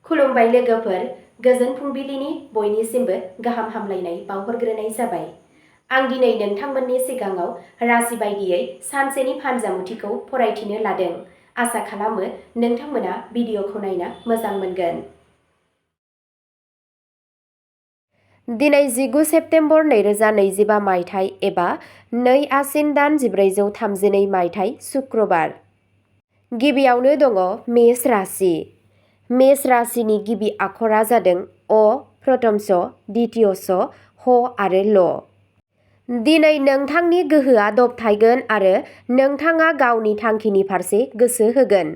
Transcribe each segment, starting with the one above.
खुलुमबाय लोगोफोर, गोजोन फुंबिलिनि बयनिसिमबो गाहाम हामलायनाय बावहरग्रोनाय जाबाय। आं दिनै नोंथांमोननि सिगाङाव राशि बायदियै सानसेनि फानजामुथिखौ फरायथिनो लादों। आसा खालामो नोंथांमोना भिडिअखौ नायना मोजां मोनगोन। दिनै 19 सेप्तेम्बर 2025 मायथाइ एबा 2 आसिन दान 1432 मायथाइ सुक्रबार। गिबियावनो दङ मेष राशि। मेष राशिनि गिबि आखरा जादों अ, प्रथम स, द्वितीय स, ह आरो ल। दिनै नोंथांनि गोहोआ दबथायगोन आरो नोंथाङा गावनि थांखिनि फारसे गोसो होगोन।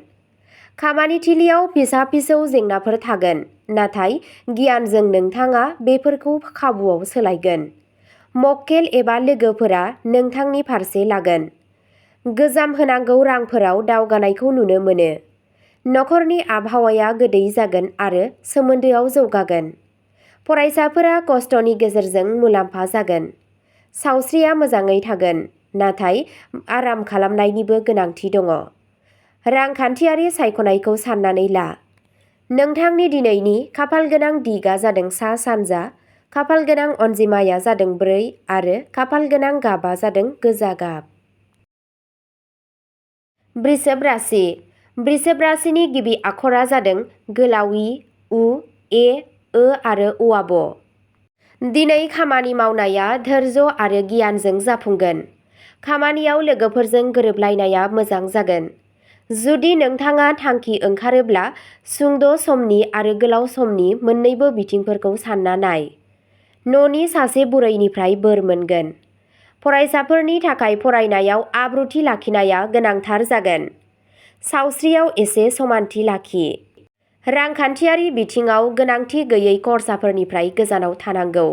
खामानिथिलियाव फिसा-फिसौ जेंनाफोर थागोन, नाथाय गियानजों नोंथाङा बेफोरखौ खाबुआव सोलायगोन। मक्केल एबा लोगोफोरा नोंथांनि फारसे लागोन। गोजाम होनांगौ रांफोराव दावगानायखौ नुनो मोनो। नखरनि आबहावाया गोदै जागोन आरो सोमोन्दोआव जौगागोन। फरायसाफोरा खस्थ'नि गेजेरजों मुलाम्फा जागोन। सावस्रिया मोजाङै थागोन, नाथाय आराम खालामनायनिबो गोनांथि दङ। रांखान्थियारि सायख'नायखौ साननानै ला। नोंथांनि दिनैनि खाफालगोनां दिगआ जादों सा-सानजा, खाफालगोनां अनजिमाया जादों 4 आरो खाफालगोनां गाबआ जादों गोजा गाब। वृषभ राशि। वृषभ राशिनि गिबि आखरा जादों गोलाव इ, उ, ए, ओ आरो औवा ब। दिनै खामानि मावनाया धैर्य आरो गियानजों जाफुंगोन। खामानियाव लोगोफोरजों गोरोबलायनाया मोजां जागोन। जुदि नोंथाङा थांखि ओंखारोब्ला सुंद' समनि आरो गोलाव समनि मोन्नैबो बिथिंफोरखौ सानना नाय। न'नि सासे बुरैनिफ्राय बोर मोनगोन। फरायसाफोरनि थाखाय फरायनायाव आब्रुथि लाखिनाया गोनांथार जागोन। सावस्रियाव एसे समानथि लाखि। रांखान्थियारि बिथिङाव गोनांथि गैयै खरसाफोरनिफ्राय गोजानाव थानांगौ।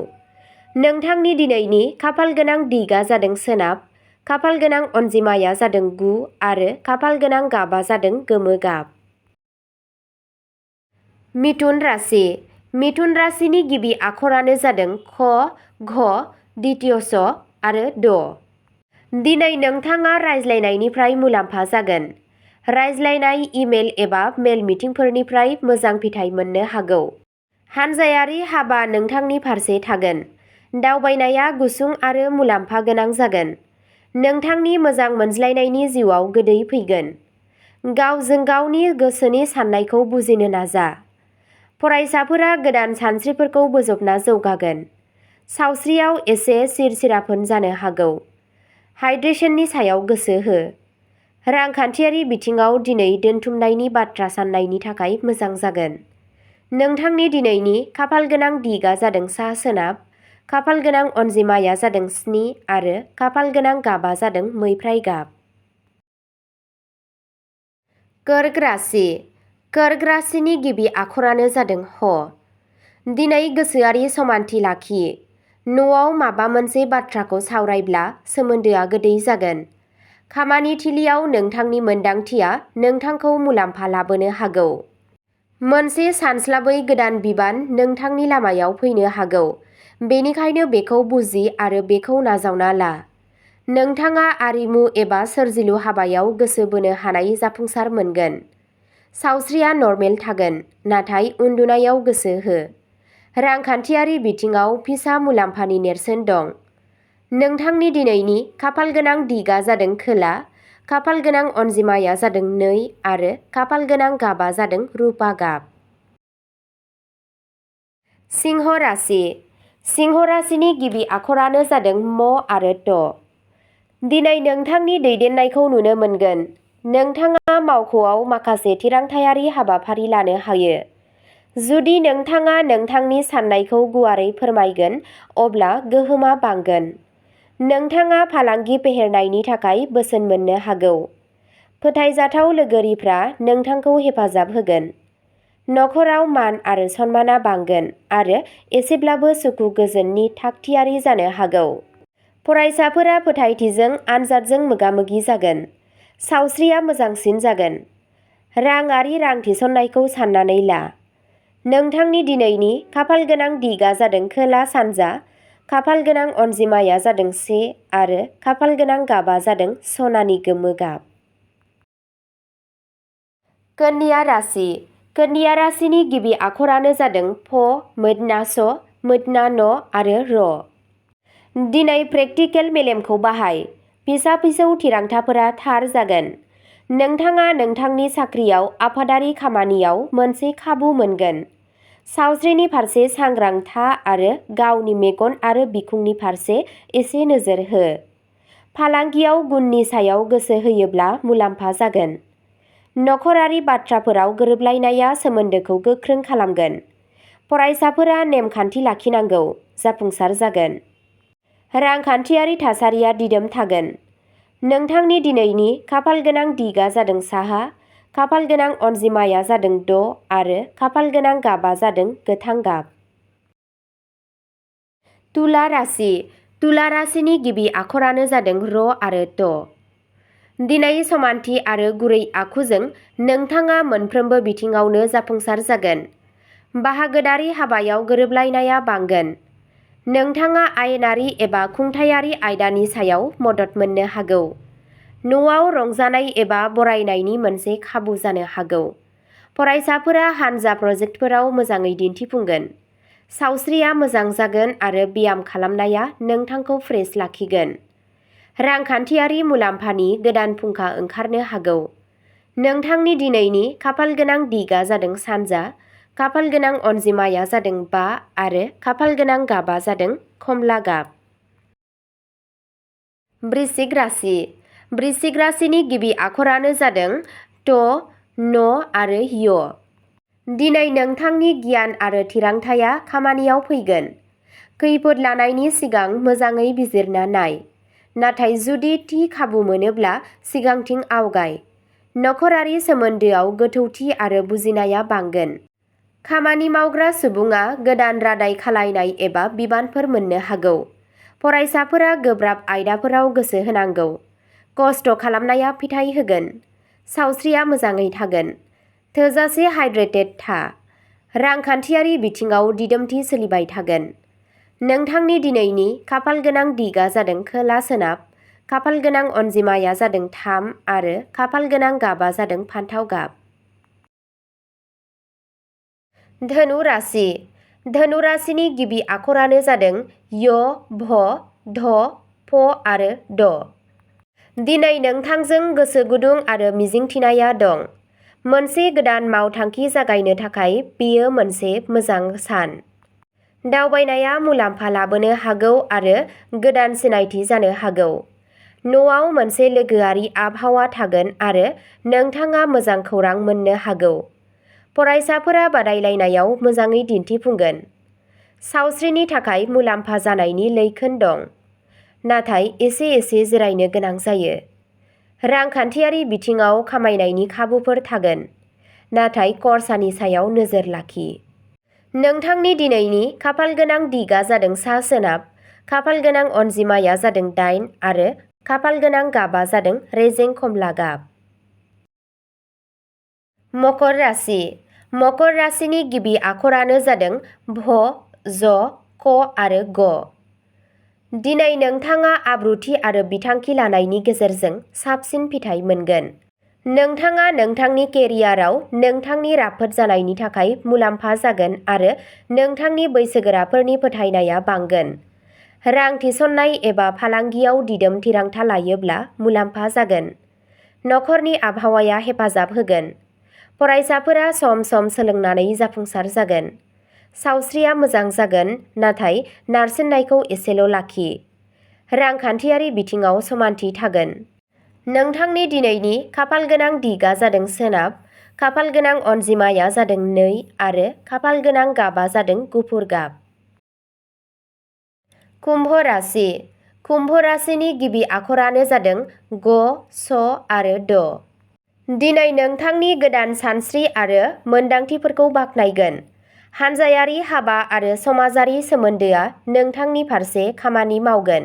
नोंथांनि दिनैनि खाफालगोनां दिगआ जादों सोनाब, खाफालगोनां अनजिमाया जादों 9 आरो खाफालगोनां गाबआ जादों गोमो गाब। मिथुन राशि। मिथुन राशिनि गिबि आखरानो जादों ख, घ, द्वितीय स आरो द। दिनै नोंथाङा रायज्लायनायनिफ्राय मुलाम्फा जागोन। रायज्लायनाय, इमेल एबा मेल मिटिंफोरनिफ्राय मोजां फिथाय मोननो हागौ। हानजायारि हाबा नोंथांनि फारसे थागोन। दावबायनाया गुसुं आरो मुलाम्फा गोनां जागोन। नोंथांनि मोजां मोनज्लायनायनि जिउआव गोदै फैगोन। गावजों गावनि गोसोनि साननायखौ बुजिनो नाजा। फरायसाफोरा गोदान सानस्रिफोरखौ बोजबना जौगागोन। सावस्रियाव एसे सिरसिराफोन जानो हागौ। हाइड्रेशननि सायाव गोसो हो। रांखान्थियारि बिथिङाव दिनै दोनथुमनायनि बाथ्रा साननायनि थाखाय मोजां जागोन। नोंथांनि दिनैनि खाफालगोनां दिगआ जादों सा-सोनाब, खाफालगोनां अनजिमाया जादों 7 आरो खाफालगोनां गाबआ जादों मैफ्राय गाब। कर्क राशि। कर्क राशिनि गिबि आखरानो जादों ह। दिनै गोसोआरि समानथि लाखि। न'आव माबा मोनसे बाथ्राखौ सावरायब्ला सोमोन्दोआ गोदै जागोन। खामानि थिलियाव नोंथांनि मोनदांथिया नोंथांखौ मुलाम्फा लाबोनो हागौ। मोनसे सानस्लाबै गोदान बिबान नोंथांनि लामायाव फैनो हागौ, बेनिखायनो बेखौ बुजि आरो बेखौ नाजावना ला। नोंथाङा आरिमु एबा सोरजिलु हाबायाव गोसो बोनो हानाय जाफुंसार मोनगोन। सावस्रिया नर्मेल थागोन, नाथाय उन्दुनायाव गोसो हो। रांखान्थियारि बिथिङाव फिसा मुलाम्फानि नेरसोन दं। नोंथांनि दिनैनि खाफालगोनां दिगआ जादों खोला, खाफालगोनां अनजिमाया जादों 2 आरो खाफालगोनां गाबआ जादों रुपा गाब। सिंह राशि। सिंह राशिनि गिबि आखरानो जादों म आरो ट। दिनै नोंथांनि दैदेननायखौ नुनो मोनगोन। नोंथाङा मावख'आव माखासे थिरांथायारि हाबाफारि लानो हायो। जुदि नोंथाङा नोंथांनि साननायखौ गुवारै फोरमायगोन, अब्ला गोहोमा बांगोन। नोंथाङा फालांगि फेहेरनायनि थाखाय बोसोन मोननो हागौ। फोथायजाथाव लोगोरिफ्रा नोंथांखौ हेफाजाब होगोन। नखराव मान आरो सन्माना बांगोन आरो एसेब्लाबो सुखु गोजोननि थाखथियारि जानो हागौ। फरायसाफोरा फोथायथिजों आनजादजों मोगा-मोगि जागोन। सावस्रिया मोजांसिन जागोन। राङारि रां थिसननायखौ साननानै ला। नोंथांनि दिनैनि खाफालगोनां दिगआ जादों खोला-सानजा, खाफालगोनां अनजिमाया जादों 1 आरो खाफालगोनां गाबआ जादों सनानि गोमो गाब। कन्या राशि। कन्या राशिनि गिबि आखरानो जादों फ, मोदना स, मोदना न आरो र। दिनै प्रेक्टिकेल मेलेमखौ बाहाय। फिसा फिसौ थिरांथाफोरा थार जागोन। नोंथाङा नोंथांनि साख्रियाव आफादारि खामानियाव मोनसे खाबु मोनगोन। सावस्रिनि फारसे सांग्रां था आरो गावनि मेगन आरो बिखुंनि फारसे एसे नोजोर हो। फालांगियाव गुननि सायाव गोसो होयोब्ला मुलाम्फा जागोन। नखरारि बाथ्राफोराव गोरोबलायनाया सोमोन्दोखौ गोख्रों खालामगोन। फरायसाफोरा नेमखान्थि लाखिनांगौ, जाफुंसार जागोन। रांखान्थियारि थासारिया दिदोम थागोन। नोंथांनि दिनैनि खाफालगोनां दिगआ जादों साहा, खाफालगोनां अनजिमाया जादों 6 आरो खाफालगोनां गाबआ जादों गोथां गाब। तुला राशि। तुला राशिनि गिबि आखरानो जादों र आरो ट। दिनै समानथि आरो गुरै आखुजों नोंथाङा मोनफ्रोमबो बिथिङावनो जाफुंसार जागोन। बाहागोदारि हाबायाव गोरोबलायनाया बांगोन। नोंथाङा आयेनारि एबा खुंथायारि आयदानि सायाव मदद मोननो हागौ। न'आव रंजानाय एबा बरायनायनि मोनसे खाबु जानो हागौ। फरायसाफोरा हानजा प्रजेक्टफोराव मोजाङै दिन्थिफुंगोन। सावस्रिया मोजां जागोन आरो ब्याम खालामनाया नोंथांखौ फ्रेश लाखिगोन। रांखान्थियारि मुलाम्फानि गोदान फुंखा ओंखारनो हागौ। नोंथांनि दिनैनि खाफालगोनां दिगआ जादों सानजा, खाफालगोनां अनजिमाया जादों 5 आरो खाफालगोनां गाबआ जादों खमला गाब। वृश्चिक राशि। वृश्चिक राशिनि गिबि आखरानो जादों ट, न आरो य। दिनै नोंथांनि गियान आरो थिरांथाया खामानियाव फैगोन। खैफोद लानायनि सिगां मोजाङै बिजिरना नाय। नाथाय जुदि थि खाबु मोनोब्ला सिगांथिं आवगाय। नखरारि सोमोन्दोआव गोथौथि आरो बुजिनाया बांगोन। खामानि मावग्रा सुबुङा गोदान रादाय खालायनाय एबा बिबानफोर मोननो हागौ। फरायसाफोरा गोब्राब आयदाफोराव गोसो होनांगौ। खस्थ' खालामनाया फिथाइ होगोन। सावस्रिया मोजाङै थागोन। थोजासे हाइड्रेटेड था। रांखान्थियारि बिथिङाव दिदोमथि सोलिबाय थागोन। नोंथांनि दिनैनि खाफालगोनां दिगआ जादों खोला सोनाब, खाफालगोनां अनजिमाया जादों 3 आरो खाफालगोनां गाबआ जादों फान्थाव गाब। धनु राशि। धनु राशिनि गिबि आखरानो जादों य, भ, ध, फ आरो द। दिनै नोंथांजों गोसो गुदुं आरो मिजिंथिनाया दं। मोनसे गोदान मावथांखि जागायनो थाखाय बेयो मोनसे मोजां सान। दावबायनाया मुलाम्फा लाबोनो हागौ आरो गोदान सिनायथि जानो हागौ। न'आव मोनसे लोगोआरि आबहावा थागोन आरो नोंथाङा मोजां खौरां मोननो हागौ। फरायसाफोरा बादायलायनायाव मोजाङै दिन्थिफुंगोन। सावस्रिनि थाखाय मुलाम्फा जानायनि लैखोन दं। नाथाय एसे जिरायनो गोनां जायो। रांखान्थियारि बिथिङाव खामायनायनि खाबुफोर थागोन। नाथाय खरसानि सायाव नोजोर लाखि। नोंथांनि दिनैनि खाफालगोनां दिगआ जादों सा सोनाब, खाफालगोनां अनजिमाया जादों 8 आरो खाफालगोनां गाबआ जादों रेजें खमला गाब। मकर राशि। मकर राशिनि गिबि आखरानो जादों भ, ज, क आरो ग। दिनै नोंथाङा आब्रुथि आरो बिथांखि लानायनि गेजेरजों साबसिन फिथाइ मोनगोन। नोंथाङा नोंथांनि केरियाराव नोंथांनि राफोद जानायनि थाखाय मुलाम्फा जागोन आरो नोंथांनि बैसोगोराफोरनि फोथायनाया बांगोन। रां थिसननाय एबा फालांगियाव दिदोम थिरांथा लायोब्ला मुलाम्फा जागोन। नखरनि आबहावाया हेफाजाब होगोन। फरायसाफोरा सम सोलोंनानै जाफुंसार जागोन। सावस्रिया मोजां जागोन, नाथाय नारसिननायखौ एसेल' लाखि। रांखान्थियारि बिथिङाव समानथि थागोन। नोंथांनि दिनैनि खाफालगोनां दिगआ जादों सोनाब, खाफालगोनां अनजिमाया जादों 2 आरो खाफालगोनां गाबआ जादों गुफुर गाब। कुम्भ राशि। कुम्भ राशिनि गिबि आखरानो जादों ग, स आरो द। दिनै नोंथांनि गोदान सानस्रि आरो मोनदांथिफोरखौ बाख्नायगोन। हानजायारि हाबा आरो समाजारि सोमोन्दोआ नोंथांनि फारसे खामानि मावगोन।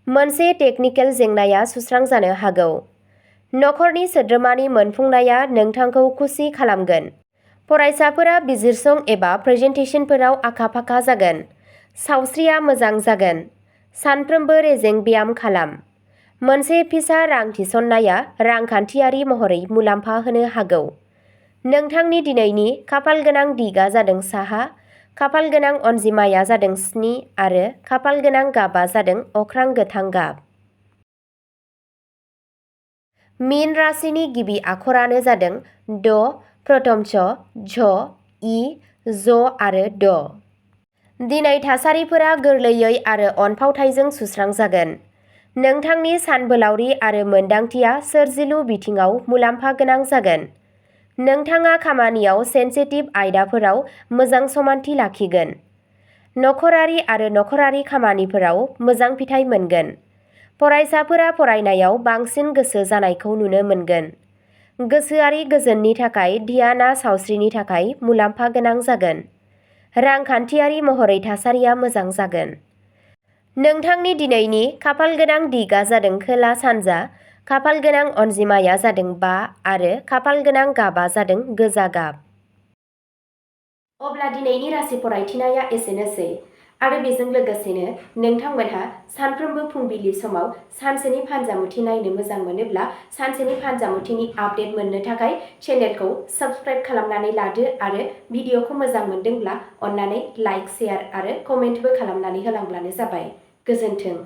मोनसे टेकनिकेल जेंनाया सुस्रांजानो हागौ। नखरनि सोद्रोमानि मोनफुंनाया नोंथांखौ खुसि खालामगोन। फरायसाफोरा बिजिरसं एबा प्रेजेन्टेशनफोराव आखा-फाखा जागोन। सावस्रिया मोजां जागोन। सानफ्रोमबो रेजें ब्याम खालाम। मोनसे फिसा रां थिसननाया रांखान्थियारि महरै मुलाम्फा होनो हागौ। नोंथांनि दिनैनि खाफाल गोनां दिगा जादों साहा, खाफाल गोनां अनजिमाया जादों 7 आरो खाफाल गोनां गाबा जादों अख्रां गोथां गाब। मीन राशिनि गिबि आखरानो जादों ड, प्रथम च, झ, इ, ज आरो ड। दिनै थासारिफोरा गोरलैयै आरो अनफावथायजों सुस्रांजागोन। नोंथांनि सानबोलावरि आरो मोनदांथिया सोरजिलु बिथिङाव मुलाम्फा गोनां जागोन। नोंथाङा खामानियाव सेन्सिटिभ आयदाफोराव मोजां समानथि लाखिगोन। नखरारि आरो नखरारि खामानिफोराव मोजां फिथाइ मोनगोन। फरायसाफोरा फरायनायाव बांसिन गोसो जानायखौ नुनो मोनगोन। गोसोआरि गोजोननि थाखाय ध्यानआ सावस्रिनि थाखाय मुलाम्फा गोनां जागोन। रांखान्थियारि महरै थासारिया मोजां जागोन। नोंथांनि दिनैनि खाफाल गोनां दिगा जादों खोला सानजा, खाफाल गोनां अनजिमाया जादों 5 आरो खाफाल गोनां गाबा जादों गोजा गाब। अब्ला दिनैनि राशि फरायथिनाया एसेनोसै आरो बेजों लोगोसेनो नोंथांमोनहा सानफ्रोमबो फुंबिलि समाव सानसेनि फानजामुथि नायनो मोजां मोनोब्ला सानसेनि फानजामुथिनि आपडेट मोननो थाखाय चेनेलखौ साबस्क्राइब खालामनानै लादो आरो भिडिअखौ मोजां मोनदोंब्ला अन्नानै लाइक, शेयार आरो कमेन्टबो खालामनानै होलांब्लानो जाबाय। गोजोन्थों।